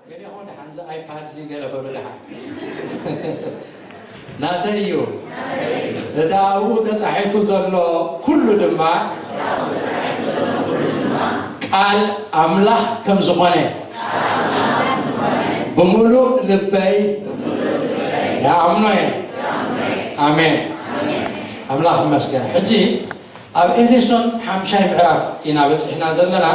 ገለ ይኹን ደሓን፣ እዚ ኣይፓድ እዚ ገለ በሉ ደሓን። ናተይ እዩ። እቲ ኣብኡ ተጻሒፉ ዘሎ ኩሉ ድማ ቃል ኣምላኽ ከም ዝኾነ ብምሉእ ልበይ ይኣምኖ እየ። ኣሜን። ኣምላኽ ይመስገን። ሕጂ ኣብ ኤፌሶን ሓምሻይ ምዕራፍ ኢና በጺሕና ዘለና።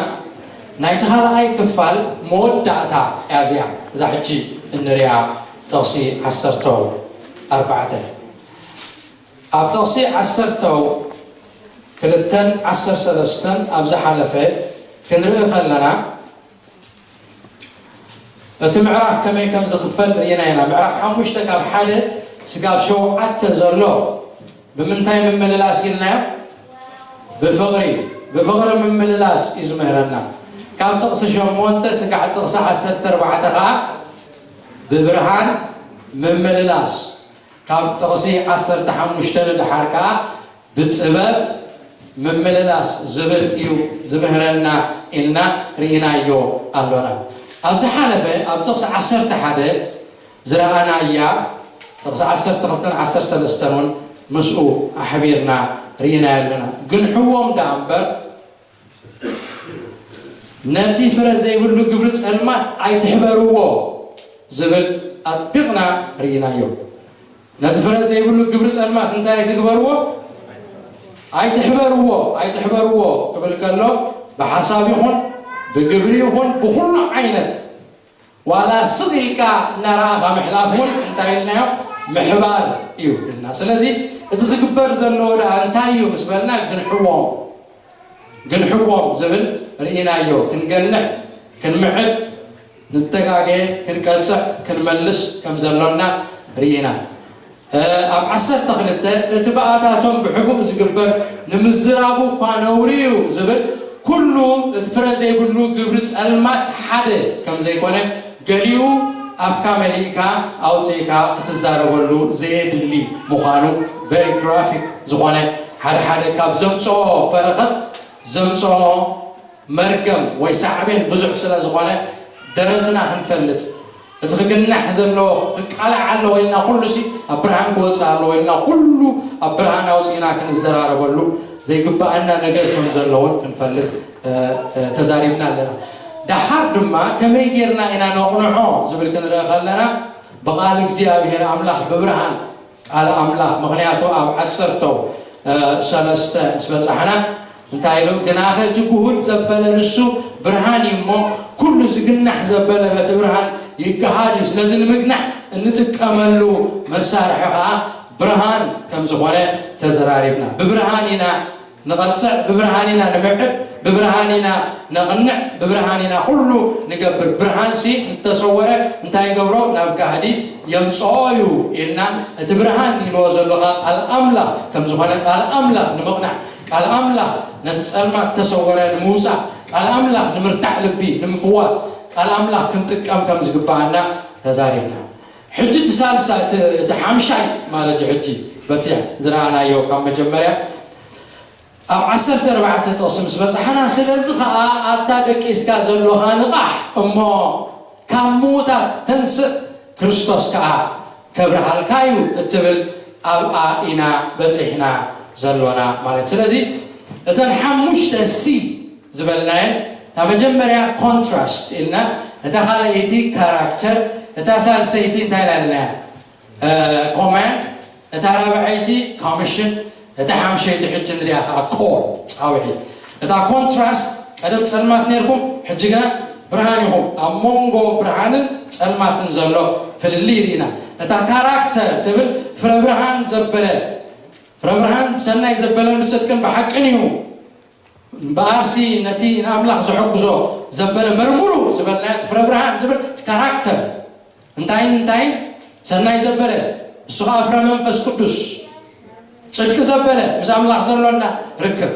ናይቲ ካልኣይ ክፋል መወዳእታ እያ እዚኣ፣ እዛ ሕጂ እንሪኣ ጥቕሲ ዓሰርተው ኣርባዕተ። ኣብ ጥቕሲ ዓሰርተው ክልተን ዓሰርተ ሰለስተን ኣብ ዝሓለፈ ክንርኢ ከለና፣ እቲ ምዕራፍ ከመይ ከም ዝኽፈል ርኢና ኢና። ምዕራፍ ሓሙሽተ ካብ ሓደ ስጋብ ሸውዓተ ዘሎ ብምንታይ ምምልላስ ኢልናዮ? ብፍቕሪ፣ ብፍቕሪ ምምልላስ እዩ ዝምህረና። ካብ ጥቕሲ ሸሞንተ ስጋዕ ጥቕሲ ዓሰርተ ኣርባዕተ ከኣ ብብርሃን ምምልላስ፣ ካብ ጥቕሲ ዓሰርተ ሓሙሽተ ንደሓር ከኣ ብጥበብ ምምልላስ ዝብል እዩ ዝምህረና ኢልና ርኢናዮ ኣሎና። ኣብ ዝሓለፈ ኣብ ጥቕሲ ዓሰርተ ሓደ ዝረኣናያ ጥቕሲ ዓሰርተ ክልተን ዓሰርተ ሰለስተን እውን ምስኡ ኣሕቢርና ርኢናዮ ኣለና። ግንሕዎም ደኣ እምበር ነቲ ፍረ ዘይብሉ ግብሪ ጸልማት ኣይትሕበርዎ ዝብል ኣጥቢቕና ርኢናዮ። ነቲ ፍረ ዘይብሉ ግብሪ ጸልማት እንታይ ኣይትግበርዎ? ኣይትሕበርዎ፣ ኣይትሕበርዎ ክብል ከሎ ብሓሳብ ይኹን ብግብሪ ይኹን ብኹሉ ዓይነት ዋላ ስቕ ኢልካ እናረኣኻ ምሕላፍ እውን እንታይ ኢልናዮ? ምሕባር እዩ ኢልና። ስለዚ እቲ ክግበር ዘለዎ ደኣ እንታይ እዩ ምስ በልና፣ ግንሕዎም፣ ግንሕዎም ዝብል ርኢናዮ። ክንገንሕ፣ ክንምዕድ፣ ንዝተጋገየ ክንቀጽዕ፣ ክንመልስ ከም ዘሎና ርኢና። እ፣ ኣብ ዓሰርተ ክልተ እቲ ብኣታቶም ብሕቡእ ዝግበር ንምዝራቡ እኳ ነውሪ እዩ ዝብል ኩሉ እቲ ፍረ ዘይብሉ ግብሪ ጸልማት ሓደ ከም ዘይኮነ፣ ገሊኡ ኣፍካ መሊእካ ኣውጺእካ ክትዛረበሉ ዘየድሊ ምዃኑ፣ very graphic ዝኾነ፣ ሓደ ሓደ ካብ ዘምጽኦ በረኸት ዘምጽኦ መርገም ወይ ሳዕቤን ብዙሕ ስለ ዝኾነ ደረትና ክንፈልጥ፣ እቲ ክግናሕ ዘለዎ ክቃላዕ ኣለዎ ኢልና ኩሉ ሲ ኣብ ብርሃን ክወጽእ ኣለዎ ኢልና ኩሉ ኣብ ብርሃን ኣውጺእና ክንዘራረበሉ ዘይግብኣና ነገር ከም ዘለውን ክንፈልጥ፣ እ፣ እ፣ ተዛሪብና ኣለና። ደሓር ድማ ከመይ ጌርና ኢና ነቕንዖ ዝብል ክንርኢ ከለና ብቓል እግዚኣብሔር ኣምላኽ ብብርሃን ቃል ኣምላኽ፣ ምኽንያቱ ኣብ ዓሰርተው፣ እ፣ ሰለስተ ምስ በጻሕና እንታይ ኢሉ? ግናኸ እቲ ግሁድ ዘበለ ንሱ ብርሃን እዩ እሞ፣ ኩሉ ዝግናሕ ዘበለ በቲ ብርሃን ይገሃድ እዩ። ስለዚ ንምግናሕ እንጥቀመሉ መሳርሒ ኸዓ ብርሃን ከም ዝኾነ ተዘራሪብና። ብብርሃን ኢና ንቐጽዕ፣ ብብርሃን ኢና ንምዕድ፣ ብብርሃን ኢና ነቕንዕ፣ ብብርሃን ኢና ኩሉ ንገብር። ብርሃንሲ እንተሰወረ እንታይ ይገብሮ? ናብ ጋህዲ የምጽኦ እዩ ኢልና፣ እቲ ብርሃን ኢልዎ ዘሎ ቃል ኣምላኽ ከም ዝኾነ፣ ቃል ኣምላኽ ንምቕናዕ፣ ቃል ኣምላኽ ነቲ ጸልማት ተሰወረ ንምውጻእ፣ ቃል ኣምላኽ ንምርታዕ ልቢ ንምፍዋስ፣ ቃል ኣምላኽ ክንጥቀም ከም ዝግብኣና ተዛሪብና። ሕጂ እቲ ሳልሳ፣ እቲ፣ እቲ ሓምሻይ ማለት እዩ። ሕጂ በቲ ዝረኣናዮ ካብ መጀመርያ ኣብ ዓሰርተ ኣርባዕተ ጥቕሲ ምስ በጻሕና፣ ስለዚ ኸኣ ኣብታ ደቂስካ ዘሎኻ ንቓሕ እሞ ካብ ምዉታት ተንስእ፣ ክርስቶስ ከኣ ከብርሃልካ እዩ እትብል ኣብኣ ኢና በጺሕና ዘሎና ማለት። ስለዚ እተን ሓሙሽተ ሲ ዝበልናየን፣ እታ መጀመርያ ኮንትራስት ኢልና፣ እታ ካልኣይቲ ካራክተር፣ እታ ሳልሰይቲ እንታይ ኢልና ኢልናያ? እ፣ ኮማንድ፣ እታ ራብዐይቲ ኮሚሽን፣ እታ ሓምሸይቲ ሕጂ ንሪኣ ኸዓ ኮል፣ ጻውዒት። እታ ኮንትራስት፣ ቀደም ጸልማት ኔርኩም፣ ሕጂ ግና ብርሃን ኢኹም። ኣብ መንጎ ብርሃንን ጸልማትን ዘሎ ፍልልይ ርኢና። እታ ካራክተር ትብል ፍረ ብርሃን ዘበለ፣ ፍረ ብርሃን ብሰናይ ዘበለን ብጽድቅን ብሓቅን እዩ። እምበኣርሲ ነቲ ንኣምላኽ ዘሐጉዞ ዘበለ መርምሩ ዝበልናዮ እቲ ፍረ ብርሃን ዝብል እቲ ካራክተር እንታይን እንታይን ሰናይ ዘበለ፣ እሱ ኸዓ ፍረ መንፈስ ቅዱስ፣ ጽድቂ ዘበለ፣ ምስ ኣምላኽ ዘሎና ርክብ፣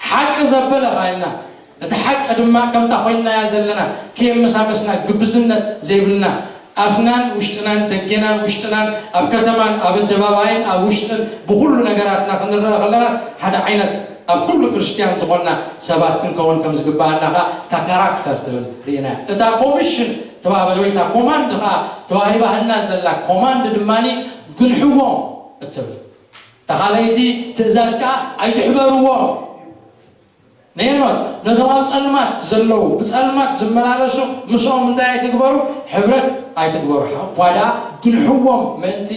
ሓቂ ዘበለ ኸዓ ኢልና፣ እቲ ሓቂ ድማ ከምታ ኮይንናያ ዘለና፣ ከየመሳመስና፣ ግብዝነት ዘይብልና፣ ኣፍናን ውሽጥናን፣ ደጌናን ውሽጥናን፣ ኣብ ከተማን ኣብ ኣደባባይን ኣብ ውሽጥን ብኹሉ ነገራትና ክንረአ ከለናስ ሓደ ዓይነት ኣብ ኩሉ ክርስትያን ዝኾንና ሰባት ክንከውን ከም ዝግብኣና ኸዓ እታ ካራክተር ትብል ርኢና። እታ ኮሚሽን፣ እታ ተባበል ወይ እታ ኮማንድ ኸዓ ተዋሂባህልና ዘላ ኮማንድ ድማ ግንሕዎም እትብል። እታ ካልኣይቲ ትእዛዝ ከዓ ኣይትሕበርዎም። ንሄኖት ነቶም ኣብ ጸልማት ዘለዉ ብጸልማት ዝመላለሱ ምስኦም እንታይ ኣይትግበሩ? ሕብረት ኣይትግበሩ። እኳ ደኣ ግንሕዎም ምእንቲ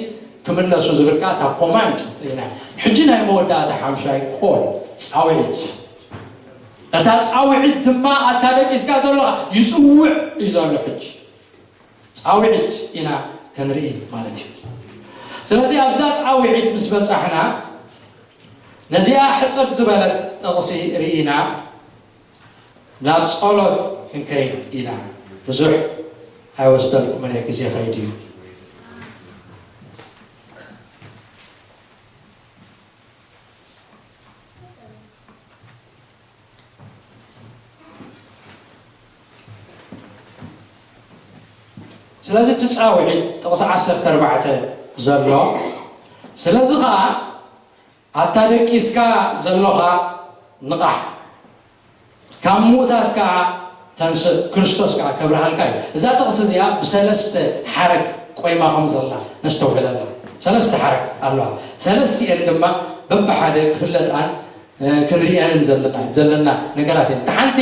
ክምለሱ ዝብል ከዓ እታ ኮማንድ ኢና። ሕጂ ናይ መወዳእታ ሓምሻይ ኮል ጻውዒት። እታ ጻውዒት ድማ ኣታ ደቂስካ ዘለኻ ይጽውዕ እዩ ዘሎ ሕጂ። ጻውዒት ኢና ክንርኢ ማለት እዩ። ስለዚ ኣብዛ ጻውዒት ምስ በጻሕና ነዚኣ ሕጽር ዝበለት ጥቕሲ ርኢና ናብ ጸሎት ክንከይድ ኢና። ብዙሕ ኣይወስደልኩምን እየ፣ ግዜ ከይዱ እዩ። ስለዚ እቲ ጻውዒት ጥቕሲ ዓሰርተ ኣርባዕተ ዘሎ፣ ስለዚ ኸኣ ኣታ ደቂስካ ዘሎኻ ንቓሕ፣ ካብ ምዉታት ከኣ ተንስእ፣ ክርስቶስ ከኣ ከብርሃልካ እዩ። እዛ ጥቕሲ እዚኣ ብሰለስተ ሓረግ ቆይማ ከም ዘላ ነስተውዕለላ። ሰለስተ ሓረግ ኣለዋ። ሰለስቲኤን ድማ በብሓደ ክፍለጣን እ፣ ክንርእየንን ዘለና፣ ዘለና ነገራት እየን። እታ ሓንቲ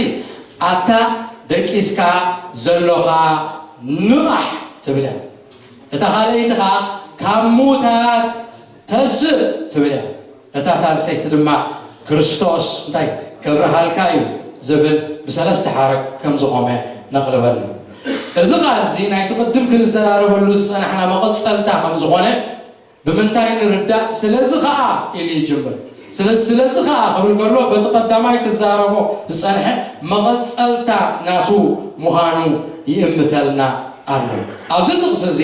ኣታ ደቂስካ ዘሎኻ ንቓሕ ትብል እያ። እታ ካልኣይቲ ኸዓ ካብ ምዉታት ተስእ ትብል እያ። እታ ሳልሰይቲ ድማ ክርስቶስ እንታይ ከብርሃልካ እዩ ዝብል ብሰለስተ ሓረግ ከም ዝቖመ ነቕልበሉ። እዚ ቃል እዚ ናይቲ ቅድም ክንዘራረበሉ ዝጸናሕና መቐጸልታ ከም ዝኾነ ብምንታይ ንርዳእ? ስለዚ ኸኣ ኢሉ ይጅምር። ስለዚ፣ ስለዚ ኸኣ ክብል ከሎ በቲ ቀዳማይ ክዛረቦ ዝጸንሐ መቐጸልታ ናቱ ምዃኑ ይእምተልና ኣሎ። ኣብዚ ጥቕሲ እዚ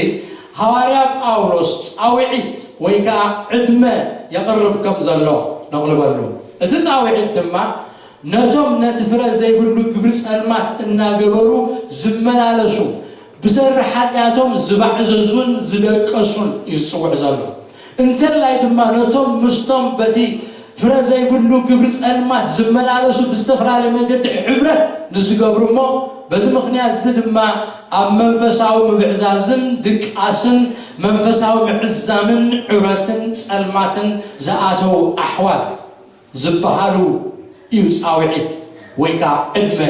ሃዋርያ ጳውሎስ ጻውዒት ወይ ከኣ ዕድመ የቕርብ ከም ዘሎ ነቕልበሉ። እቲ ጻውዒት ድማ ነቶም ነቲ ፍረ ዘይብሉ ግብሪ ጸልማት እናገበሩ ዝመላለሱ፣ ብሰሪ ሓጢኣቶም ዝባዕዘዙን ዝደቀሱን እዩ ዝጽውዕ ዘሎ። እንተላይ ድማ ነቶም ምስቶም በቲ ፍረ ዘይብሉ ግብሪ ጸልማት ዝመላለሱ ብዝተፈላለየ መንገዲ ሕብረት ንዝገብሩ እሞ፣ በዚ ምኽንያት እዚ ድማ ኣብ መንፈሳዊ ምብዕዛዝን ድቃስን መንፈሳዊ ምዕዛምን ዕብረትን ጸልማትን ዝኣተዉ ኣሕዋት ዝበሃሉ እዩ ጻውዒት ወይ ከኣ ዕድመ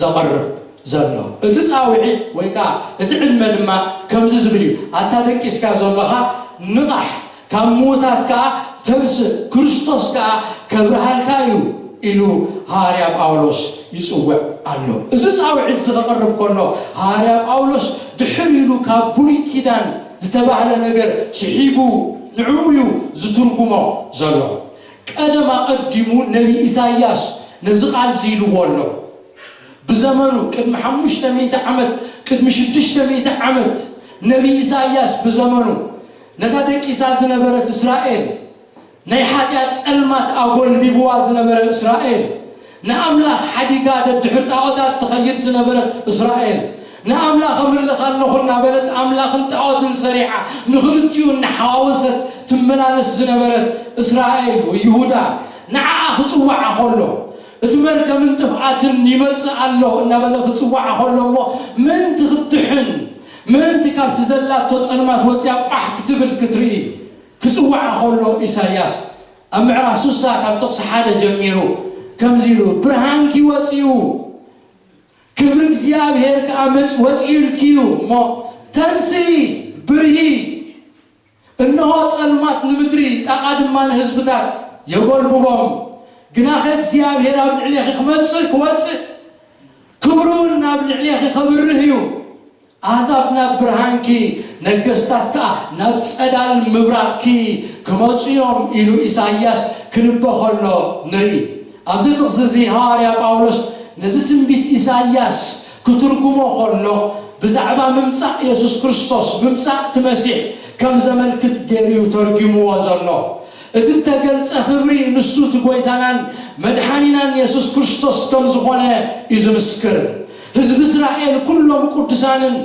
ዘቕርብ ዘሎ። እቲ ጻውዒት ወይ ከኣ እቲ ዕድመ ድማ ከምዚ ዝብል እዩ፣ ኣታ ደቂስካ ዘሎኻ ንቓሕ፣ ካብ ምዉታት ከኣ ተንስእ፣ ክርስቶስ ከኣ ከብርሃልካ እዩ ኢሉ ሃዋርያ ጳውሎስ ይጽውዕ ኣሎ። እዚ ጻውዒት እዚ ከቕርብ ከሎ ሃዋርያ ጳውሎስ ድሕር ኢሉ ካብ ብሉይ ኪዳን ዝተባህለ ነገር ስሒቡ ንዕኡ እዩ ዝትርጉሞ ዘሎ። ቀደም ኣቐዲሙ ነቢ ኢሳይያስ ነዚ ቃል እዚ ኢልዎ ኣሎ። ብዘመኑ ቅድሚ ሓሙሽተ ሚእቲ ዓመት፣ ቅድሚ ሽዱሽተ ሚእቲ ዓመት ነቢ ኢሳይያስ ብዘመኑ ነታ ደቂሳ ዝነበረት እስራኤል፣ ናይ ሓጢኣት ጸልማት ኣጎልቢብዋ ዝነበረ እስራኤል፣ ንኣምላኽ ሓዲጋ ደድሕሪ ጣዖታት ትኸይድ ዝነበረት እስራኤል፣ ንኣምላኽ እምልኽ ኣለኹ እናበለት ኣምላኽን ጣዖትን ሰሪዓ ንኽልቲኡ እናሓዋወሰት ትመላለስ ዝነበረት እስራኤል ወይ ይሁዳ ንዓኣ ክጽውዓ ከሎ፣ እቲ መርገምን ጥፍኣትን ይመጽእ ኣሎ እናበለ ክጽውዓ ከሎ እሞ ምእንቲ ክትድሕን፣ ምእንቲ ካብቲ ዘላቶ ጸልማት ወጺኣ ቋሕ ክትብል ክትርኢ ክጽውዓ ከሎ ኢሳይያስ ኣብ ምዕራፍ ስሳ ካብ ጥቕሲ ሓደ ጀሚሩ ከምዚ ኢሉ፣ ብርሃንኪ ወጺኡ፣ ክብሪ እግዚኣብሔር ከኣ መጽ-፣ ወጺኡልኪ እዩ እሞ ተንስኢ፣ ብርሂ። እንሆ ጸልማት ንምድሪ፣ ጣቓ ድማ ንህዝብታት የጎልብቦም። ግናኸ እግዚኣብሔር ኣብ ልዕሌኺ ክመጽእ፣ ክወጽእ፣ ክብሩ እውን ናብ ልዕሌኺ ከብርህ እዩ። ኣህዛብ ናብ ብርሃንኪ፣ ነገስታት ከኣ ናብ ጸዳል ምብራቕኪ ክመጹ እዮም ኢሉ ኢሳይያስ ክንበ ከሎ ንርኢ። ኣብዚ ጥቕሲ እዚ ሃዋርያ ጳውሎስ ነዚ ትንቢት ኢሳይያስ ክትርጉሞ ከሎ ብዛዕባ ምምጻእ የሱስ ክርስቶስ፣ ምምጻእ እቲ መሲሕ ከም ዘመልክት ገይሩ እዩ ተርጒምዎ ዘሎ። እቲ እተገልጸ ክብሪ ንሱ እቲ ጐይታናን መድሓኒናን የሱስ ክርስቶስ ከም ዝኾነ እዩ ዝምስክር። ህዝቢ እስራኤል ኩሎም ቅዱሳንን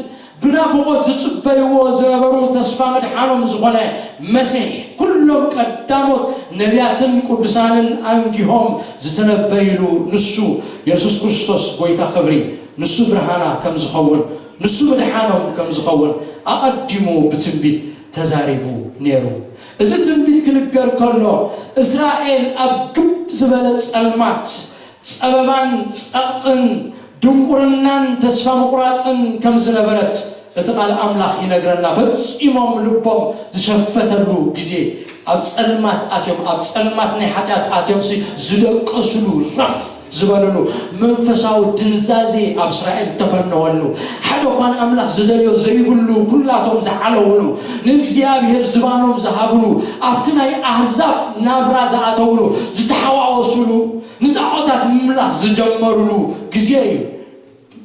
ብናፍቖት ዝጽበይዎ ዝነበሩ ተስፋ ምድሓኖም ዝኾነ መሲሕ፣ ኩሎም ቀዳሞት ነቢያትን ቅዱሳንን ኣንጊሆም ዝተነበይሉ ንሱ የሱስ ክርስቶስ ጐይታ ክብሪ፣ ንሱ ብርሃና ከም ዝኸውን ንሱ ምድሓኖም ከም ዝኸውን ኣቐዲሙ ብትንቢት ተዛሪቡ ነይሩ። እዚ ትንቢት ክንገር ከሎ፣ እስራኤል ኣብ ግብ ዝበለ ጸልማት፣ ጸበባን ጸቕጥን ድንቁርናን ተስፋ ምቑራጽን ከም ዝነበረት እቲ ቃል ኣምላኽ ይነግረና። ፈጺሞም ልቦም ዝሸፈተሉ ግዜ፣ ኣብ ጸልማት ኣትዮም፣ ኣብ ጸልማት ናይ ሓጢኣት ኣትዮም ሲ ዝደቀሱሉ፣ ረፍ ዝበልሉ፣ መንፈሳዊ ድንዛዜ ኣብ እስራኤል ተፈነወሉ። ሓደ እኳ ንኣምላኽ ዝደልዮ ዘይብሉ፣ ኩላቶም ዝዓለውሉ፣ ንእግዚኣብሔር ዝባኖም ዝሃብሉ፣ ኣብቲ ናይ ኣህዛብ ናብራ ዝኣተውሉ፣ ዝተሓዋወሱሉ፣ ንጣዖታት ምምላኽ ዝጀመሩሉ ግዜ እዩ።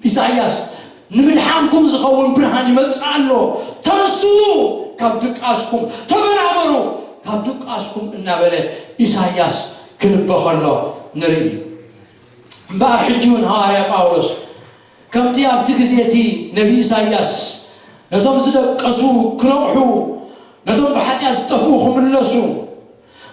ኢሳይያስ፣ "ንምድሓንኩም ዝኸውን ብርሃን ይመጽእ ኣሎ፣ ተንስኡ፣ ካብ ድቃስኩም ተበራበሩ፣ ካብ ድቃስኩም" እናበለ ኢሳይያስ ክንበ ከሎ ንርኢ። እምበኣር ሕጂ እውን ሃዋርያ ጳውሎስ ከምቲ ኣብቲ ግዜ እቲ ነቢ ኢሳይያስ ነቶም ዝደቀሱ ክነቕሑ፣ ነቶም ብሓጢኣት ዝጠፍኡ ክምለሱ፣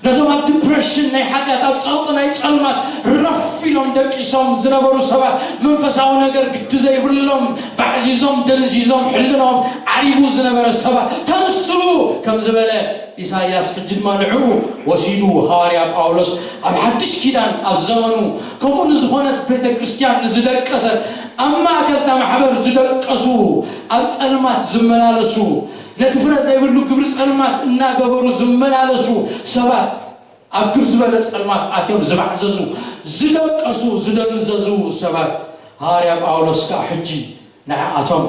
ነቶም ኣብ ዲፕሬሽን ናይ ሓጢኣት፣ ኣብ ጸቕጢ ናይ ጸልማት ረፍ ኢሎም ደቂሶም ዝነበሩ ሰባት፣ መንፈሳዊ ነገር ግዲ ዘይብሎም፣ ባዕዚዞም፣ ደንዚዞም፣ ሕልናኦም ዓሪቡ ዝነበረ ሰባት፣ "ተንስኡ" ከም ዝበለ ኢሳይያስ፣ ሕጂ ድማ ንዕኡ ወሲዱ ሃዋርያ ጳውሎስ ኣብ ሓድሽ ኪዳን ኣብ ዘመኑ፣ ከምኡ ንዝኾነት ቤተ ክርስቲያን ንዝደቀሰት፣ ኣብ ማእከል እታ ማሕበር ዝደቀሱ፣ ኣብ ጸልማት ዝመላለሱ፣ ነቲ ፍረ ዘይብሉ ግብሪ ጸልማት እናገበሩ ዝመላለሱ ሰባት፣ ኣብ ግብ ዝበለ ጸልማት ኣትዮም ዝባዕዘዙ፣ ዝደቀሱ፣ ዝደንዘዙ ሰባት፣ ሃዋርያ ጳውሎስ ከኣ ሕጂ ንዓኣቶም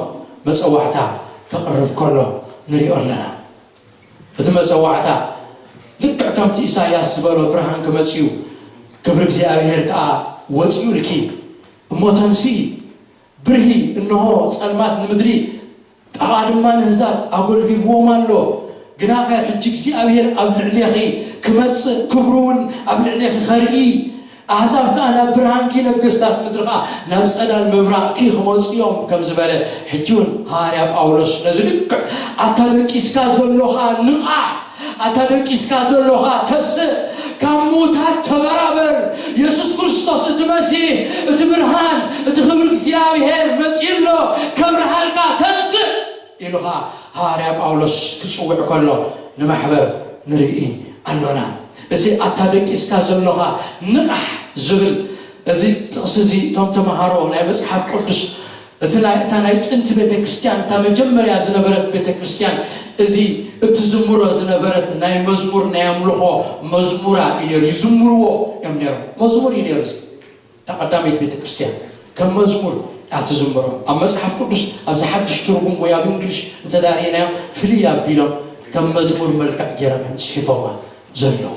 መጸዋዕታ ከቕርብ ከሎ ንሪኦ ኣለና። እቲ መጸዋዕታ ልክዕ ከምቲ ኢሳይያስ ዝበሎ፣ "ብርሃን ክመጽእ እዩ፣ ክብሪ እግዚኣብሔር ከኣ ወጺኡልኪ፣ እሞ ተንስኢ፣ ብርሂ፣ እንሆ ጸልማት ንምድሪ፣ ጣቓ ድማ ንህዛብ ኣጎልቢብዎም ኣሎ። ግናኸ ሕጂ እግዚኣብሔር ኣብ ልዕሌኺ ክመጽእ፣ ክብሩ እውን ኣብ ልዕሌኺ ከርኢ፣ ኣህዛብ ከኣ ናብ ብርሃንኪ፣ ነገስታት ምድሪ ከኣ ናብ ጸዳል ምብራቕኪ ክመጹ እዮም" ከም ዝበለ፣ ሕጂ እውን ሃዋርያ ጳውሎስ ነዚ ልክዕ፣ "ኣታ ደቂስካ ዘሎኻ ንቓሕ፣ ኣታ ደቂስካ ዘሎኻ ተስእ፣ ካብ ምዉታት ተበራበር፣ የሱስ ክርስቶስ እቲ መሲሕ፣ እቲ ብርሃን፣ እቲ ክብሪ እግዚኣብሔር መጺኡ ኣሎ፣ ከብርሃልካ፣ ተንስእ" ኢሉ ኸኣ ሃዋርያ ጳውሎስ ክጽውዕ ከሎ ንማሕበር ንርኢ ኣሎና። እዚ "ኣታ ደቂስካ ዘሎኻ ንቓሕ" ዝብል እዚ ጥቕሲ እዚ፣ እቶም ተምሃሮ ናይ መጽሓፍ ቅዱስ፣ እቲ ናይ፣ እታ ናይ ጥንቲ ቤተ ክርስቲያን፣ እታ መጀመርያ ዝነበረት ቤተ ክርስቲያን፣ እዚ እትዝምሮ ዝነበረት ናይ መዝሙር፣ ናይ ኣምልኾ መዝሙራ እዩ ነይሩ። ይዝምርዎ እዮም ነይሮም። መዝሙር እዩ ነይሩ እዚ። እታ ቀዳመይቲ ቤተ ክርስቲያን ከም መዝሙር እያ ትዝምሮ። ኣብ መጽሓፍ ቅዱስ፣ ኣብዚ ሓድሽ ትርጉም ወይ ኣብ እንግሊሽ እንተ ደኣ ርኢናዮ፣ ፍልይ ኣቢሎም ከም መዝሙር መልክዕ ገይሮም እዮም ጽሒፎማ ዘለዉ።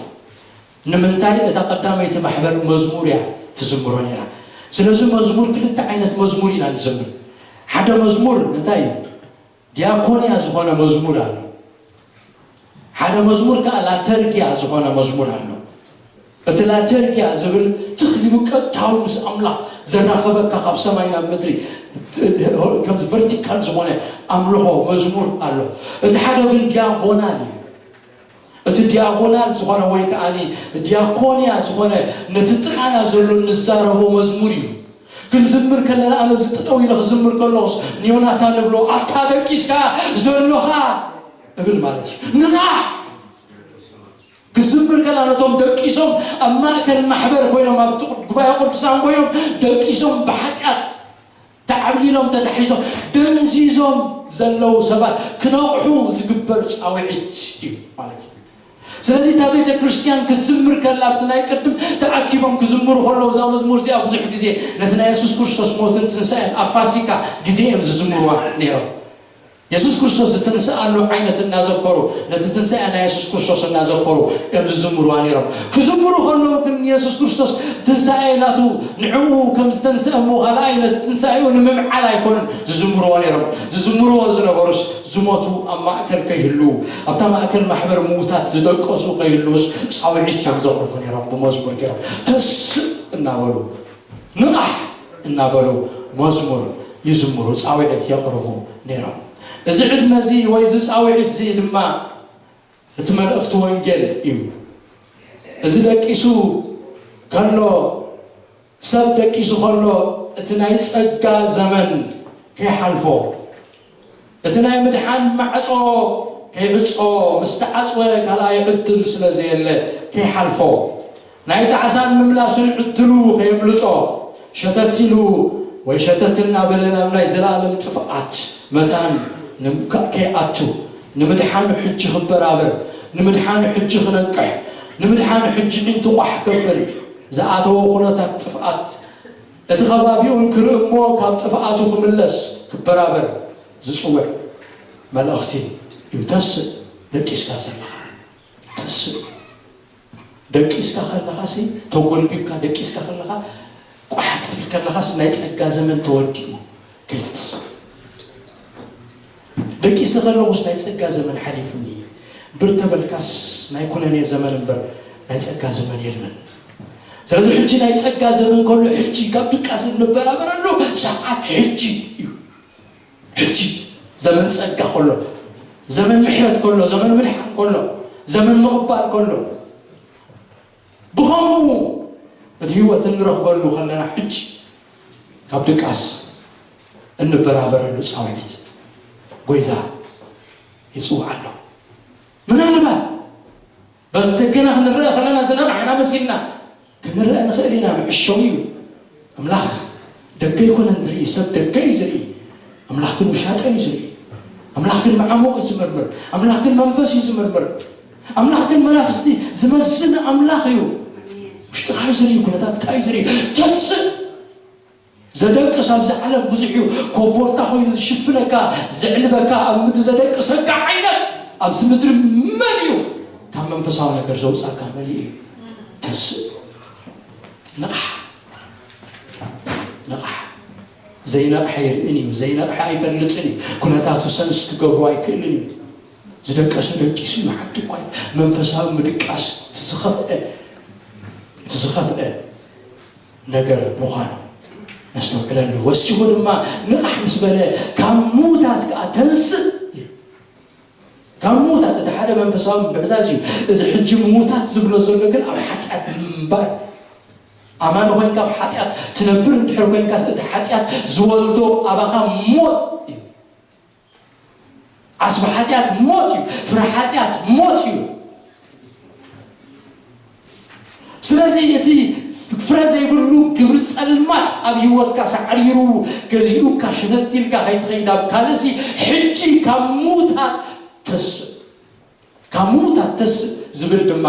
ንምንታይ? እታ ቀዳመይቲ ማሕበር መዝሙር እያ ትዝምሮ ነይራ። ስለዚ መዝሙር፣ ክልተ ዓይነት መዝሙር ኢና ንዘምር። ሓደ መዝሙር እንታይ እዩ? ዲያኮንያ ዝኾነ መዝሙር ኣሎ። ሓደ መዝሙር ከኣ ላተርጊያ ዝኾነ መዝሙር ኣሎ። እቲ ላተርጊያ ዝብል ትኽ ኢሉ ቀጥታዊ ምስ ኣምላኽ ዘራኸበካ፣ ካብ ሰማይ ናብ ምድሪ ከምዚ ቨርቲካል ዝኾነ ኣምልኾ መዝሙር ኣሎ። እቲ ሓደ ግን ዲያጎናል እዩ። እቲ ዲያጎናል ዝኾነ ወይ ከኣ ዲያኮንያ ዝኾነ ነቲ ጥቓና ዘሎ እንዛረቦ መዝሙር እዩ። ክንዝምር ከለና፣ ኣነ ኣብዚ ጠጠው ኢለ ክዝምር ከለኹስ ንዮናታን እብሎ፣ "ኣታ ደቂስካ ዘሎኻ" እብል ማለት እዩ። ንቓሕ! ክዝምር ከለና፣ ነቶም ደቂሶም ኣብ ማእከል ማሕበር ኮይኖም፣ ኣብ ጥቕ-፣ ጉባኤ ቅዱሳን ኮይኖም፣ ደቂሶም ብሓጢኣት ተዓብሊሎም፣ ተታሒዞም፣ ደንዚዞም ዘለዉ ሰባት ክነቕሑ ዝግበር ጻውዒት እዩ ማለት እዩ። ስለዚ እታ ቤተ ክርስቲያን ክትዝምር ከላ፣ ኣብቲ ናይ ቅድም ተኣኪቦም ክዝምሩ ከለዉ፣ እዛ መዝሙር እዚኣ ብዙሕ ግዜ ነቲ ናይ የሱስ ክርስቶስ ሞትን ትንሳኤን ኣብ ፋሲካ ግዜ እዮም ዝዝምሩዋ ነይሮም። የሱስ ክርስቶስ ዝተንስኣሉ ዓይነት እናዘከሩ፣ ነቲ ትንሳኤ ናይ የሱስ ክርስቶስ እናዘከሩ እዮም ዝዝምሩዋ ነይሮም። ክዝምሩ ከለዉ ግን፣ የሱስ ክርስቶስ ትንሳኤ ናቱ፣ ንዕኡ ከም ዝተንስአ እሞ፣ ካልኣይ ነቲ ትንሳኤኡ ንምምዓል ኣይኮኑን ዝዝምሩዎ ነይሮም። ዝዝምሩዎ ዝነበሩስ፣ ዝሞቱ ኣብ ማእከል ከይህልዉ፣ ኣብታ ማእከል ማሕበር ምዉታት ዝደቀሱ ከይህልዉስ፣ ጻውዒት እዮም ዘቕርቡ ነይሮም። ብመዝሙር ገይሮም፣ "ተስእ" እናበሉ፣ "ንቓሕ" እናበሉ መዝሙር ይዝምሩ፣ ጻውዒት የቕርቡ ነይሮም። እዚ ዕድመ እዚ ወይ እዚ ጻውዒት እዚ ድማ እቲ መልእኽቲ ወንጌል እዩ። እዚ ደቂሱ ከሎ፣ ሰብ ደቂሱ ከሎ፣ እቲ ናይ ጸጋ ዘመን ከይሓልፎ፣ እቲ ናይ ምድሓን ማዕጾ ከይዕጾ፣ ምስ ተዓጽወ ካልኣይ ዕድል ስለ ዘየለ ከይሓልፎ፣ ናይ ጣዕሳን ምምላስን ዕድሉ ከየምልጦ፣ ሸተት ኢሉ ወይ ሸተት እናበለ ናብ ናይ ዘለኣለም ጥፍኣት መታን ንም-፣ ከ-፣ ከይኣቱ፣ ንምድሓኑ ሕጂ ክበራበር፣ ንምድሓኑ ሕጂ ክነቅሕ፣ ንምድሓኑ ሕጂ ዒንቱ ቋሕ ከብል፣ ዝኣተዎ ኩነታት ጥፍኣት፣ እቲ ከባቢኡን ክርኢ እሞ ካብ ጥፍኣቱ ክምለስ ክበራበር ዝጽውዕ መልእኽቲ እዩ። ተስእ፣ ደቂስካ ዘለኻ ተስእ። ደቂስካ ከለኻሲ፣ ተጎልቢብካ ደቂስካ ከለኻ፣ ቋሕ ክትብል ከለኻስ ናይ ጸጋ ዘመን ተወዲኡ፣ ከይትትስእ። ደቂሰ ከለኹስ ናይ ጸጋ ዘመን ሓሊፉኒ፣ ብር ተበልካስ ናይ ኩነኔ ዘመን እምበር ናይ ጸጋ ዘመን የለን። ስለዚ ሕጂ ናይ ጸጋ ዘመን ከሎ፣ ሕጂ ካብ ድቃስ እንበራበረሉ ሰዓት ሕጂ እዩ። ሕጂ ዘመን ጸጋ ከሎ፣ ዘመን ምሕረት ከሎ፣ ዘመን ምድሓን ከሎ፣ ዘመን ምቕባል ከሎ፣ ብኸምኡ እቲ ህይወት እንረኽበሉ ከለና፣ ሕጂ ካብ ድቃስ እንበራበረሉ ጻውዒት ጎይታ ይጽውዕ ኣሎ። ምናልባት በዚ ደገና ክንረአ ከለና ዝነቕሕና መሲልና ክንረአ ንኽእል ኢና። መዕሸዊ እዩ። ኣምላኽ ደገ ኣይኮነን ዝርኢ፣ ሰብ ደገ እዩ ዝርኢ። ኣምላኽ ግን ውሻጠ እዩ ዝርኢ። ኣምላኽ ግን መዓሙቕ እዩ ዝምርምር። ኣምላኽ ግን መንፈስ እዩ ዝምርምር። ኣምላኽ ግን መናፍስቲ ዝመዝን ኣምላኽ እዩ። ውሽጥኻ እዩ ዝርኢ፣ ኩነታትካ እዩ ዝርኢ። ተስእ። ዘደቅስ ኣብዚ ዓለም ብዙሕ እዩ። ኮቦርታ ኮይኑ ዝሽፍነካ፣ ዘዕልበካ፣ ኣብ ምድሪ ዘደቅሰካ ዓይነት ኣብዚ ምድሪ መን እዩ? ካብ መንፈሳዊ ነገር ዘውጻካ መሊኡ እዩ። ተስእ። ንቕሕ። ንቕሕ። ዘይነቕሐ ይርእን እዩ። ዘይነቕሐ ኣይፈልጥን እዩ። ኩነታቱ ሰንስ ክገብሮ ኣይክእልን እዩ። ዝደቀሰ ደቂሱ እዩ። ሓንቲ እኳ እዩ። መንፈሳዊ ምድቃስ እቲ ዝኸፍአ፣ እቲ ዝኸፍአ ነገር ምዃኑ ነስተውዕለሉ። ወሲኹ ድማ ንቕሕ ምስ በለ፣ ካብ ምዉታት ከኣ ተንስእ ኢሉ። ካብ ምዉታት፣ እቲ ሓደ መንፈሳዊ ምብዕዛዝ እዩ። እዚ ሕጂ ምዉታት ዝብሎ ዘሎ ግን ኣብ ሓጢኣት ምንባር። ኣማኒ ኮይንካ ኣብ ሓጢኣት ትነብር እንድሕር ኮይንካስ፣ እቲ ሓጢኣት ዝወልዶ ኣባኻ ሞት እዩ። ዓስቢ ሓጢኣት ሞት እዩ። ፍረ ሓጢኣት ሞት እዩ። ስለዚ እቲ ፍረ ዘይብሉ ግብሪ ጸልማት ኣብ ህይወትካ ሳዕሪሩ ገዚኡካ ሸተት ኢልካ ከይትኸይድ ኣብ ካልእሲ፣ ሕጂ ካብ ምዉታት ተስእ፣ ካብ ምዉታት ተስእ ዝብል ድማ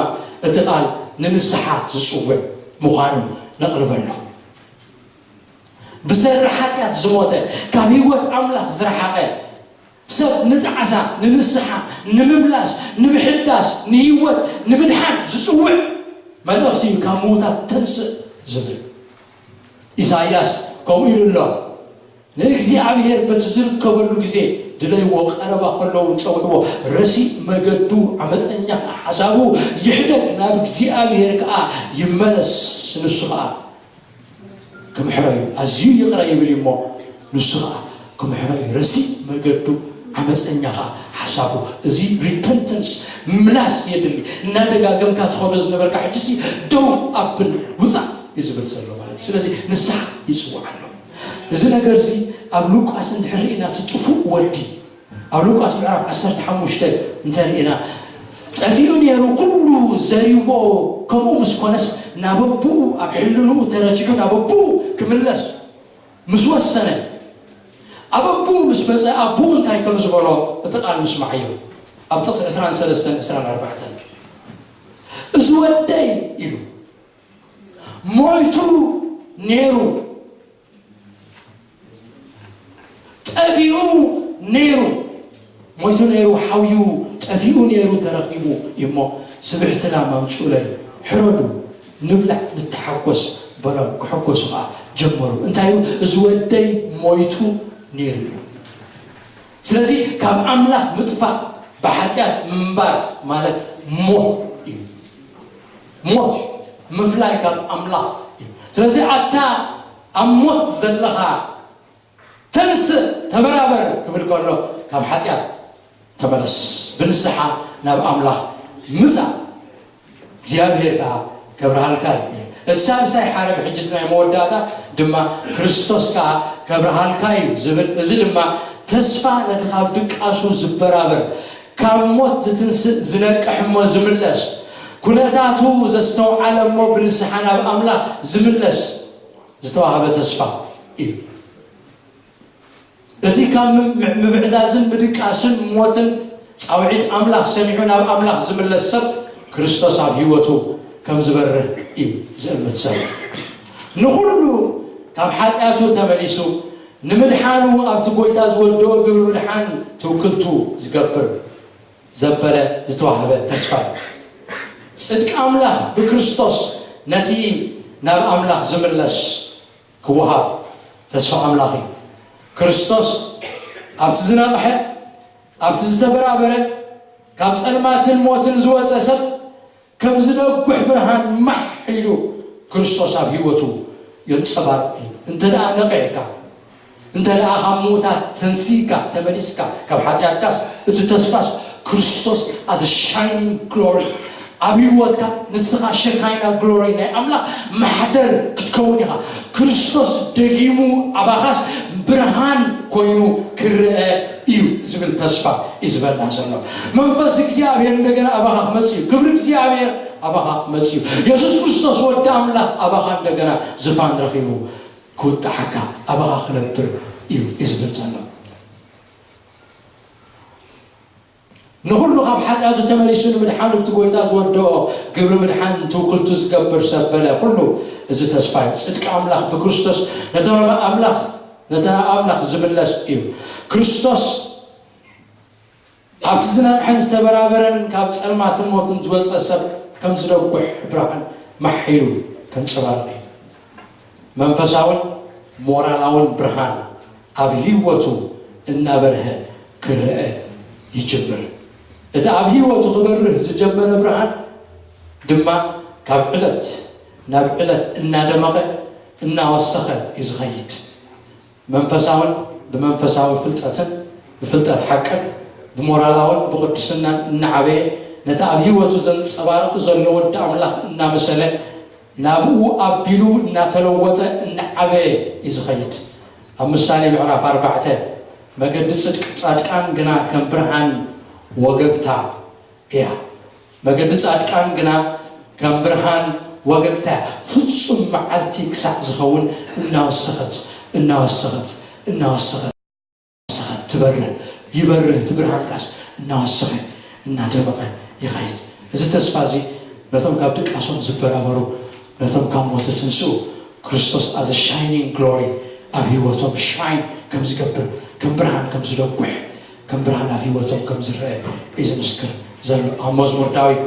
እቲ ቃል ንንስሓ ዝጽውዕ ምዃኑ ነቕርበሉ። ብሰሪ ሓጢኣት ዝሞተ፣ ካብ ህይወት ኣምላኽ ዝረሓቐ፣ ሰብ ንጣዕሳ፣ ንንስሓ፣ ንምምላስ፣ ንምሕዳስ፣ ንህይወት፣ ንምድሓን ዝጽውዕ መልእኽቲ እዩ፣ ካብ ምዉታት ተንስእ ዝብል። ኢሳይያስ ከምኡ ኢሉ ኣሎ። ንእግዚኣብሔር በቲ ዝርከበሉ ግዜ ድለይዎ፣ ቀረባ ከለዉ ጸውዕዎ። ረሲእ መገዱ፣ ዓመጸኛ ሓሳቡ ይሕደግ፣ ናብ እግዚኣብሔር ከኣ ይመለስ፣ ንሱ ከኣ ክምሕሮ እዩ። ኣዝዩ ይቕረ ይብል እዩ እሞ፣ ንሱ ኸዓ ክምሕሮ እዩ። ረሲእ መገዱ፣ ዓመፀኛ ኸዓ ሓሳቡ። እዚ ሪፐንተንስ፣ ምምላስ የድሊ። እናደጋገምካ ትኸዶ ዝነበርካ፣ ሕጂሲ ደው ኣብል፣ ውፃእ እዩ ዝብል ዘሎ ማለት እዩ። ስለዚ ንስሓ ይፅውዕ ኣሎ። እዚ ነገር እዚ ኣብ ሉቃስ እንድሕር ርኢና፣ እቲ ጥፉእ ወዲ ኣብ ሉቃስ ምዕራፍ ዓሰርተ ሓሙሽተ እንተ ርኢና፣ ጠፊኡ ነይሩ፣ ኩሉ ዘሪቦ ከምኡ ምስ ኮነስ፣ ናብ ኣቦኡ፣ ኣብ ሕልንኡ ተረቲዑ ናብ ኣቦኡ ክምለስ ምስ ወሰነ፣ ኣብ ኣቦኡ ምስ መጸ፣ ኣቦኡ እንታይ ከም ዝበሎ እቲ ቃል ምስማዓዮ። ኣብ ጥቕሲ ዕስራን ሰለስተን፣ ዕስራን ኣርባዕተን፣ "እዚ ወደይ" ኢሉ፣ "ሞይቱ ነይሩ፣ ጠፊኡ ነይሩ፣ ሞይቱ ነይሩ፣ ሓውዩ፣ ጠፊኡ ነይሩ፣ ተረኺቡ እዩ እሞ፣ ስብሕቲ ላም ኣምጽኡለይ፣ ሕረዱ፣ ንብላዕ፣ ንተሓጎስ" በሎም። ክሕጎሱ ኸዓ ጀመሩ። እንታይ እዩ? "እዚ ወደይ ሞይቱ ነይሩ" እዩ። ስለዚ ካብ ኣምላኽ ምጥፋእ ብሓጢኣት ምንባር ማለት ሞት እዩ። ሞት እዩ። ምፍላይ ካብ ኣምላኽ እዩ። ስለዚ ኣታ ኣብ ሞት ዘለኻ፣ ተንስእ፣ ተበራበር ክብል ከሎ፣ ካብ ሓጢኣት ተመለስ፣ ብንስሓ ናብ ኣምላኽ ምጻእ። እግዚኣብሔር ከኣ ከብርሃልካ እዩ። እቲ ሳልሳይ ሓረግ ሕጂ ናይ መወዳእታ ድማ ክርስቶስ ከኣ ከብርሃልካ እዩ ዝብል። እዚ ድማ ተስፋ ነቲ ካብ ድቃሱ ዝበራበር፣ ካብ ሞት ዝትንስእ ዝነቅሕ እሞ ዝምለስ፣ ኩነታቱ ዘስተውዓለ እሞ ብንስሓ ናብ ኣምላኽ ዝምለስ ዝተዋህበ ተስፋ እዩ። እቲ ካብ ምም- ምብዕዛዝን ምድቃስን ሞትን ጻውዒት ኣምላኽ ሰሚዑ ናብ ኣምላኽ ዝምለስ ሰብ ክርስቶስ ኣብ ህይወቱ ከም ዝበርህ እዩ ዝእምት ዘሎ። ንኹሉ ካብ ሓጢኣቱ ተመሊሱ ንምድሓኑ ኣብቲ ጎይታ ዝወደኦ ግብሪ ምድሓን ትውክልቱ ዝገብር ዘበለ ዝተዋህበ ተስፋ እዩ። ጽድቂ ኣምላኽ ብክርስቶስ ነቲ ናብ ኣምላኽ ዝምለስ ክወሃብ ተስፋ ኣምላኽ እዩ። ክርስቶስ ኣብቲ ዝነቕሐ፣ ኣብቲ ዝተበራበረ፣ ካብ ጸልማትን ሞትን ዝወጸ ሰብ ከም ዝደጉሕ ብርሃን ማሕ ኢሉ ክርስቶስ ኣብ ህይወቱ የንጸባርቕ እዩ። እንተ ደኣ ነቒሕካ፣ እንተ ደኣ ካብ ምዉታት ተንሲካ ተመሊስካ ካብ ሓጢኣትካስ፣ እቲ ተስፋስ ክርስቶስ as a shining glory ኣብ ህይወትካ፣ ንስኻ ሸካይና ግሎሪ ናይ ኣምላኽ ማሕደር ክትከውን ኢኻ። ክርስቶስ ደጊሙ ኣባኻስ ብርሃን ኮይኑ ክረአ እዩ ዝብል ተስፋ እዩ ዝበልና ዘሎ። መንፈስ እግዚኣብሔር እንደገና ኣባኻ ክመጽእ እዩ። ክብሪ እግዚኣብሔር ኣባኻ ክመጽእ እዩ። የሱስ ክርስቶስ ወዲ ኣምላኽ ኣባኻ እንደገና ዝፋን ረኺቡ ክውጣሓካ፣ ኣባኻ ክነብር እዩ እዩ ዝብል ዘሎ። ንኹሉ ካብ ሓጢኣቱ ተመሊሱ ንምድሓኑ እቲ ጎይታ ዝወደኦ ግብሪ ምድሓን ትውክልቱ ዝገብር ሰብ በለ ኩሉ እዚ ተስፋ እዩ። ጽድቂ ኣምላኽ ብክርስቶስ ነቲ ኣምላኽ ነቲ ኣምላኽ ዝምለስ እዩ። ክርስቶስ ኣብቲ ዝነቕሐን ዝተበራበረን ካብ ጸልማትን ሞትን ዝወጸ ሰብ ከም ዝደጉሕ ብርሃን ማሕ ኢሉ ከንጸባርቕ እዩ። መንፈሳውን ሞራላውን ብርሃን ኣብ ህይወቱ እናበርሀ ክረአ ይጅምር። እቲ ኣብ ህይወቱ ክበርህ ዝጀመረ ብርሃን ድማ ካብ ዕለት ናብ ዕለት እናደመቐ እናወሰኸ እዩ ዝኸይድ። መንፈሳውን ብመንፈሳዊ ፍልጠትን ብፍልጠት ሓቅን ብሞራላውን ብቕድስናን እናዓበየ ነቲ ኣብ ህይወቱ ዘንጸባርቕ ዘሎ ወዲ ኣምላኽ እናመሰለ ናብኡ ኣቢሉ እናተለወጠ እናዓበየ እዩ ዝኸይድ። ኣብ ምሳሌ ምዕራፍ ኣርባዕተ መገዲ ጽድቂ ጻድቃን ግና ከም ብርሃን ወገግታ እያ። መገዲ ጻድቃን ግና ከም ብርሃን ወገግታ እያ። ፍጹም መዓልቲ ክሳዕ ዝኸውን እናወሰኸት እናወሰኸት እናወሰኸት ትበርህ ይበርህ እቲ ብርሃንካስ እናወሰኸ እናደመቐ ይኸይድ። እዚ ተስፋ እዚ ነቶም ካብ ድቃሶም ዝበራበሩ፣ ነቶም ካብ ሞት ዝትንስኡ ክርስቶስ as a shining glory ኣብ ህይወቶም ሻይን ከም ዝገብር፣ ከም ብርሃን ከም ዝደጉሕ፣ ከም ብርሃን ኣብ ህይወቶም ከም ዝረአ እዩ ዝምስክር ዘሎ። ኣብ መዝሙር ዳዊት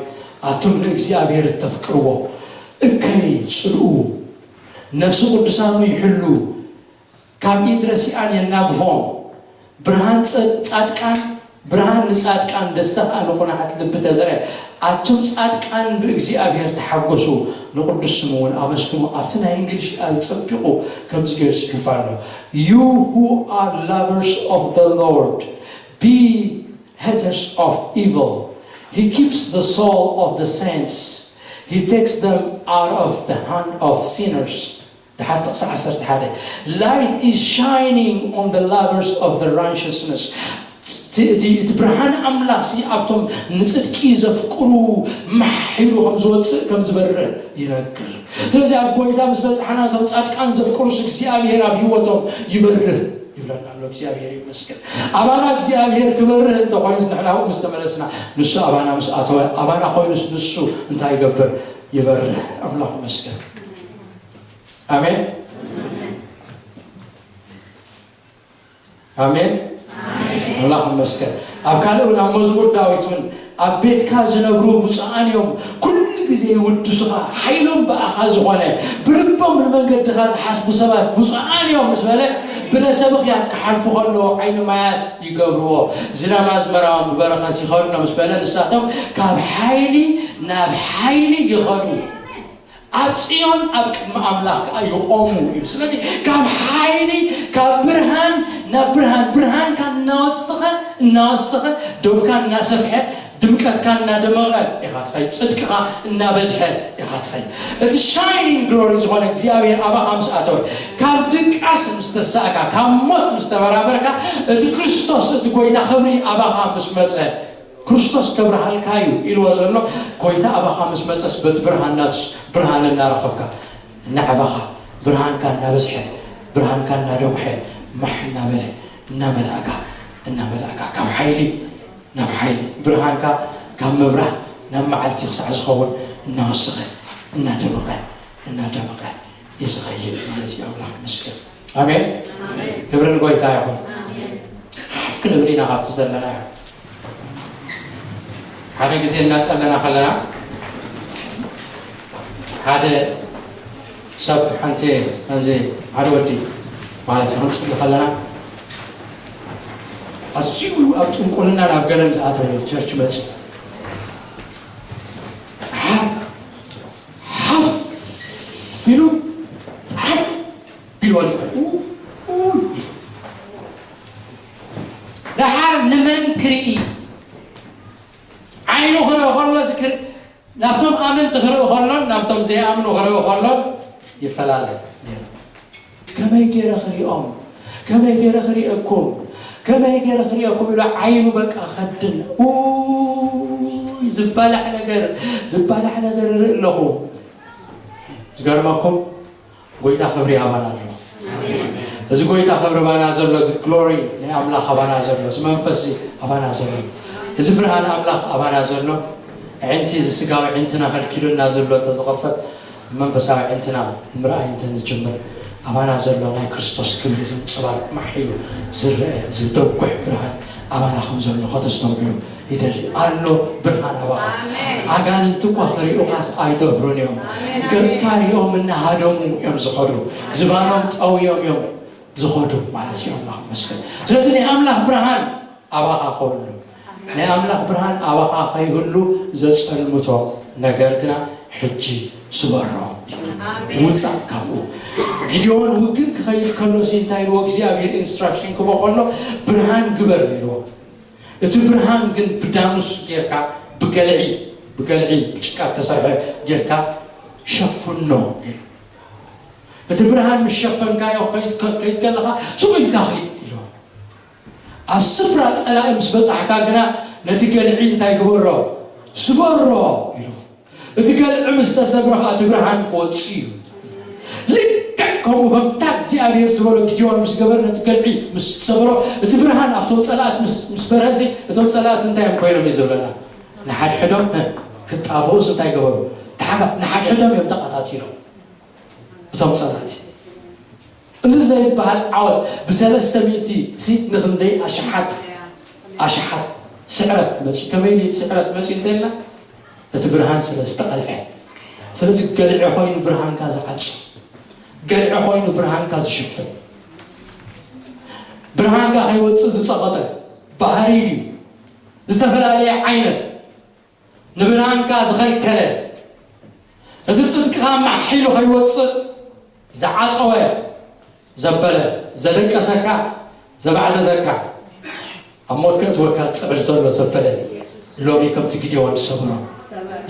ኣቱም ንእግዚኣብሔር እተፍቅርዎ እከይ ጽልኡ፣ ነፍሲ ቅዱሳኑ ይሕሉ፣ ካብ ኢድ ረሲኣን የናግፎም። ብርሃን ጸ- ጻድቃን ብርሃን ንጻድቃን ደስታ ከኣ ንቑናዓት ልቢ ተዘርአ። ኣቱም ጻድቃን ብእግዚኣብሔር ተሓጎሱ፣ ንቕዱስ ስሙ እውን ኣመስግኑ። ኣብቲ ናይ እንግሊሽ ቃል ጸቢቑ ከምዚ ገይሩ ጽሒፉ ኣሎ። You who are lovers of the Lord, be haters of evil. He keeps the soul of the saints. He takes them out of the hand of sinners. ደሓር ጥቕሲ ዓሰርተ ሓደ Light is shining on the lovers of the righteousness. እቲ እቲ- እቲ ብርሃን ኣምላኽ ሲ ኣብቶም ንጽድቂ ዘፍቅሩ ማሕ ኢሉ ከም ዝወጽእ ከም ዝበርህ ይነግር። ስለዚ ኣብ ጎይታ ምስ በጽሓና እቶም ጻድቃን ዘፍቅሩስ እግዚኣብሔር ኣብ ህይወቶም ይበርህ ይብለና ኣሎ። እግዚኣብሔር ይመስገን። ኣባና እግዚኣብሔር ክበርህ እንተኮይኑስ ንሕና ኣብኡ ምስ ተመለስና ንሱ ኣባና ምስ ኣተወ ኣባና ኮይኑስ ንሱ እንታይ ይገብር? ይበርህ። ኣምላኽ ይመስገን። ኣሜን ኣሜን። ኣምላኽ ይመስገን። ኣብ ካልእ እውን ኣብ መዝሙር ዳዊት እውን ኣብ ቤትካ ዝነብሩ ብፁዓን እዮም፣ ኩሉ ግዜ ይውድሱኻ፣ ሓይሎም ብኣኻ ዝኾነ፣ ብልቦም ንመንገድኻ ዝሓስቡ ሰባት ብፁዓን እዮም ምስ በለ፣ ብለሰብኽያት ክሓልፉ ከለዉ ዓይኒ ማያት ይገብርዎ፣ ዝናም ኣዝመራኦም ብበረኸት ይኸድኖ ምስ በለ፣ ንሳቶም ካብ ሓይሊ ናብ ሓይሊ ይኸዱ። ኣብ ጽዮን ኣብ ቅድሚ ኣምላኽ ከኣ ይቖሙ እዩ። ስለዚ ካብ ሓይሊ ካብ ብርሃን ናብ ብርሃን ብርሃንካ እናወሰኸ እናወሰኸ ዶብካ እናሰፍሐ ድምቀትካ እናደመቐ ኢኻ ትኸይድ፣ ጽድቅኻ እናበዝሐ ኢኻ ትኸይድ። እቲ ሻይኒንግ ግሎሪ ዝኾነ እግዚኣብሔር ኣባኻ ምስ ኣተወ፣ ካብ ድቃስ ምስ ተሳእካ፣ ካብ ሞት ምስ ተበራበርካ፣ እቲ ክርስቶስ እቲ ጎይታ ክብሪ ኣባኻ ምስ መጸ፣ ክርስቶስ ከብርሃልካ እዩ ኢልዎ ዘሎ። ጎይታ ኣባኻ ምስ መጸስ በቲ ብርሃን ናቱስ ብርሃን እናረኸብካ፣ እናዓባኻ፣ ብርሃንካ እናበዝሐ፣ ብርሃንካ እናደውሐ፣ ማሕ እናበለ፣ እናመላእካ፣ እናመላእካ፣ ካብ ሓይሊ ናብ ሓይሊ፣ ብርሃንካ ካብ ምብራህ ናብ መዓልቲ ክሳዕ ዝኸውን እናወሰኸ፣ እናደመቐ፣ እናደመቐ ይዝኸይድ ማለት እዩ። ኣምላኽ ይመስገን። ኣሜን። ክብሪ ንጎይታ ይኹን። ሓፍ ክንብል ኢና ካብቲ ዘለናዮ። ሓደ ግዜ እናጸለና ከለና ሓደ ሰብ ሓንቲ፣ ከምዚ ሓደ ወዲ ማለት እዩ፣ ክንጽሊ ከለና ኣዝዩ ኣብ ጥንቁልና ናብ ገለን ዝኣተወ ቸርች መጽ ሓፍ ሓፍ ኢሉ፣ ሓፍ ኢሉ ወዲቁ። ኡ-፣ ኡ-፣ ደሓር ንመን ክርኢ? ዓይኑ ክርኢ ከሎ ዝክር-፣ ናብቶም ኣመንቲ ክርኢ ከሎን ናብቶም ዘይኣምኑ ክርኢ ከሎን ይፈላለ ነይሩ። ከመይ ገይረ ክሪኦም? ከመይ ገይረ ክሪኤኩም? ከመይ ገይረ ክሪኤኩም? ኢሉ ዓይኑ በቃ ከድን። ኡይ፣ ዝባላዕ ነገር፣ ዝባላዕ ነገር እርኢ ኣለኹ። ዝገርመኩም፣ ጎይታ ክብሪ ኣባና ኣሎ። እዚ ጎይታ ክብሪ ኣባና ዘሎ፣ እዚ ግሎሪ ናይ ኣምላኽ ኣባና ዘሎ፣ እዚ መንፈስ እዚ ኣባና ዘሎ፣ እዚ ብርሃን ኣምላኽ ኣባና ዘሎ፣ ኣዒንቲ፣ እዚ ስጋዊ ኣዒንትና ከልኪሉና ዘሎ እንተዝኸፈት፣ መንፈሳዊ ኣዒንትና ምርኣይ እንተንጅምር፣ ኣባና ዘሎ ናይ ክርስቶስ ክብሪ ዝንጽባረቕ፣ ማሕ ኢሉ ዝረአ፣ ዝደጉሕ ብርሃን ኣባና ከም ዘሎ ከተስተውዕሉ ይደሊ። ኣሎ ብርሃን ኣባኻ። ኣሜን። ኣጋንንቲ እኳ ክሪኡኻስ ኣይደፍሩን እዮም። ኣሜን፣ ኣሜን። ገጽካ ሪኦም እናሃደሙ እዮም ዝኸዱ። ዝባኖም ጠውዮም እዮም ዝኸዱ ማለት እዩ። ኣምላኽ ይመስገን። ስለዚ ናይ ኣምላኽ ብርሃን ኣባኻ ከህሉ፣ ናይ ኣምላኽ ብርሃን ኣባኻ ከይህሉ ዘጸልምቶ ነገር ግና ሕጂ ስበሮ። ኣሜን። ውጻእ ካብኡ። ጊዴዎን ውግእ ክኸይድ ከሎ ሲ እንታይ ኢልዎ እግዚኣብሔር ኢንስትራክሽን ክቦ ከሎ፣ ብርሃን ግበር ኢልዎ። እቲ ብርሃን ግን ብዳኑስ ጌርካ፣ ብገልዒ፣ ብገልዒ ብጭቃ እተሰርሐ ጌርካ ሸፍኖ ኢሉ። እቲ ብርሃን ምስ ሸፈንካዮ ከይድ፣ ከይድ ከለኻ ስቕ ኢልካ ኸይድ ኢሉ። ኣብ ስፍራ ጸላኢ ምስ በጻሕካ ግና ነቲ ገልዒ እንታይ ግበሮ? ስበሮ ኢሉ። እቲ ገልዒ ምስ ተሰብረ ኸኣ እቲ ብርሃን ክወጽእ እዩ። ልክዕ ከምኡ ከምታ እግዚኣብሔር ዝበሎ ጊዴዎን ምስ ገበረ ነቲ ገልዒ ምስ ሰበሮ እቲ ብርሃን ኣብቶም ጸላእቲ ምስ፣ ምስ በርሀሲ እቶም ጸላእቲ እንታይ እዮም ኮይኖም እዩ ዝብለና? ንሓድሕዶም፣ እ፣ ክጣፍኡስ እንታይ ገበሩ? ተሓጋ-፣ ንሓድሕዶም እዮም ተቐታቲሎም። እቶም ጸላእቲ። እዚ ዘይበሃል ዓወት ብሰለስተ ሚእቲ ሲ ንኽንደይ ኣሽሓት፣ ኣሽሓት ስዕረት መጺኡ። ከመይ ኢሉ ስዕረት መጺኡ እንተኢልና፣ እቲ ብርሃን ስለ ዝተቐልዐ። ስለዚ ገልዒ ኮይኑ ብርሃንካ ዝዓጹ፣ ገልዒ ኮይኑ ብርሃንካ ዝሽፍን፣ ብርሃንካ ከይወጽእ ዝጸቐጠ ባህሪ ድዩ? ዝተፈላለየ ዓይነት ንብርሃንካ ዝኸልከለ፣ እዚ ጽድቅኻ ማሕ ኢሉ ከይወጽእ ዝዓጸወ፣ ዘበለ፣ ዘደቀሰካ፣ ዘባዕዘዘካ፣ ኣብ ሞት ከእትወካ ዝጽዕር ዘሎ ዘበለ፣ ሎሚ ከምቲ ጊዴዎን ሰብሮ።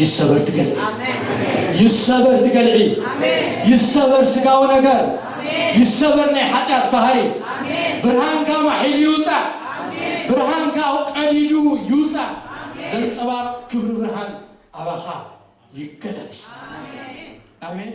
ይሰበር ትገልዒ። ይሰበር ትገልዒ። ይሰበር ስጋዊ ነገር። ይሰበር ናይ ሓጢኣት ባህሪ። ብርሃንካ ማሕ ኢሉ ይውጻእ። ብርሃንካ ቀዲዱ ይውጻእ። ዘንጸባርቕ ክብሪ ብርሃን ኣባኻ ይገለጽ። ኣሜን።